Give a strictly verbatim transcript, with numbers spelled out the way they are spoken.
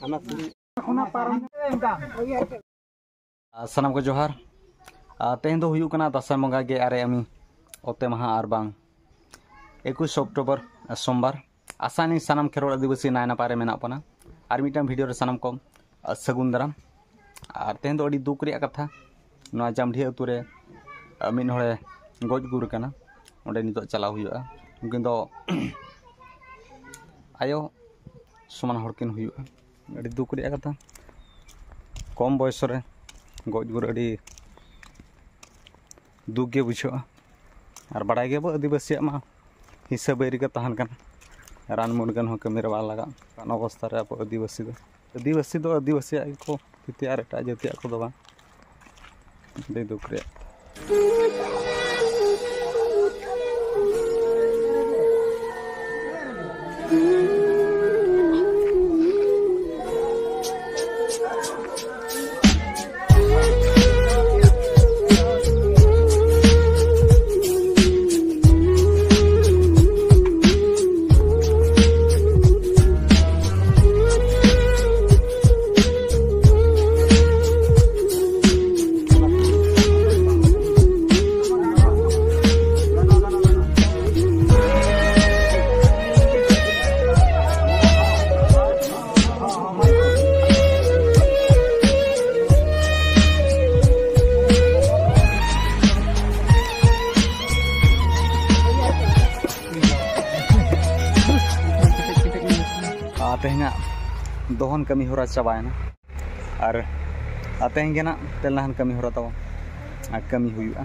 ᱚᱱᱟ ᱯᱟᱨᱚᱢ᱾ ᱟᱨ ᱥᱟᱱᱟᱢ ᱠᱚ ᱡᱚᱦᱟᱨ᱾ ᱟᱨ ᱛᱮᱦᱮᱧ ᱫᱚ ᱦᱩᱭᱩᱜ ᱠᱟᱱᱟ ᱫᱟᱸᱥᱟᱭ ᱵᱚᱸᱜᱟ ᱜᱮ ᱟᱨᱮ ᱟᱢᱤ ᱚᱛᱮ ᱢᱟᱦᱟ ᱟᱨ ᱵᱟᱝ ᱮᱠᱩᱥ ᱚᱠᱴᱳᱵᱚᱨ, ᱥᱳᱢᱵᱟᱨ᱾ ᱟᱥᱟᱭᱟᱞᱤᱧ ᱥᱟᱱᱟᱢ ᱠᱷᱮᱨᱣᱟᱲ ᱟᱹᱫᱤᱵᱟᱹᱥᱤ ᱱᱟᱭ ᱱᱟᱯᱟᱭ ᱨᱮ ᱢᱮᱱᱟᱜ ᱵᱚᱱᱟ᱾ ᱟᱨ ᱢᱤᱫᱴᱟᱝ ᱵᱷᱤᱰᱤᱭᱳ ᱨᱮ ᱥᱟᱱᱟᱢ ᱠᱚ ᱥᱟᱹᱜᱩᱱ ᱫᱟᱨᱟᱢ᱾ ᱟᱨ ᱛᱮᱦᱮᱧ ᱫᱚ ᱟᱹᱰᱤ ᱫᱩᱠ ᱨᱮᱭᱟᱜ ᱠᱟᱛᱷᱟ, ᱱᱚᱣᱟ ᱡᱟᱢᱰᱷᱤᱭᱟᱹ ᱟᱹᱛᱩ ᱨᱮ ᱢᱤᱫ ᱦᱚᱲᱮ ᱜᱚᱡ ᱜᱩᱨ ᱟᱠᱟᱱᱟ᱾ ᱚᱸᱰᱮ ᱱᱤᱛᱚᱜ ᱪᱟᱞᱟᱣ ᱦᱩᱭᱩᱜᱼᱟ᱾ ᱩᱱᱠᱤᱱ ᱫᱚ ᱟᱭᱳ ᱥᱚᱢᱟᱱ ᱦᱚᱲ ᱠᱤᱱ ᱦᱩᱭᱩᱜᱼᱟ᱾ ᱟᱹᱰᱤ ᱫᱩᱠ ᱨᱮᱭᱟᱜ ᱠᱟᱛᱷᱟ, ᱠᱚᱢ ᱵᱚᱭᱚᱥ ᱨᱮ ᱜᱚᱡ ᱜᱩᱨ ᱟᱹᱰᱤ ᱫᱩᱠ ᱜᱮ ᱵᱩᱡᱷᱟᱹᱜᱼᱟ᱾ ᱟᱨ ᱵᱟᱲᱟᱭ ᱜᱮᱭᱟᱵᱚ ᱟᱹᱫᱤᱵᱟᱹᱥᱤᱭᱟᱜ ᱢᱟ ᱦᱤᱥᱟᱹ ᱵᱟᱹᱭᱨᱤ ᱜᱮ ᱛᱟᱦᱮᱱ ᱠᱟᱱᱟ, ᱨᱟᱱ ᱢᱩᱨᱜᱟᱹᱱ ᱦᱚᱸ ᱠᱟᱹᱢᱤ ᱨᱮ ᱵᱟᱝ ᱞᱟᱜᱟᱜ ᱚᱱᱠᱟᱱ ᱚᱵᱚᱥᱛᱷᱟ ᱨᱮ ᱟᱵᱚ ᱟᱹᱫᱤᱵᱟᱹᱥᱤ ᱫᱚ, ᱟᱹᱫᱤᱵᱟᱹᱥᱤ ᱫᱚ ᱟᱹᱫᱤᱵᱟᱹᱥᱤᱭᱟᱜ ᱜᱮᱠᱚ ᱛᱷᱤᱛᱤᱭᱟ, ᱟᱨ ᱮᱴᱟᱜ ᱡᱟᱹᱛᱤᱭᱟᱜ ᱠᱚᱫᱚ ᱵᱟᱝ᱾ ᱟᱹᱰᱤ ᱫᱩᱠ ᱨᱮᱭᱟᱜ᱾ ᱟᱨ ᱛᱮᱦᱮᱧᱟᱜ ᱫᱚᱦᱚᱱ ᱠᱟᱹᱢᱤ ᱦᱚᱨᱟ ᱪᱟᱵᱟᱭᱮᱱᱟ᱾ ᱟᱨ, ᱟᱨ ᱛᱮᱦᱮᱧ ᱜᱮ ᱱᱟᱜ ᱛᱮᱞᱱᱟᱦᱟᱱ ᱠᱟᱹᱢᱤ ᱦᱚᱨᱟ ᱛᱟᱵᱚ, ᱟᱨ ᱠᱟᱹᱢᱤ ᱦᱩᱭᱩᱜᱼᱟ᱾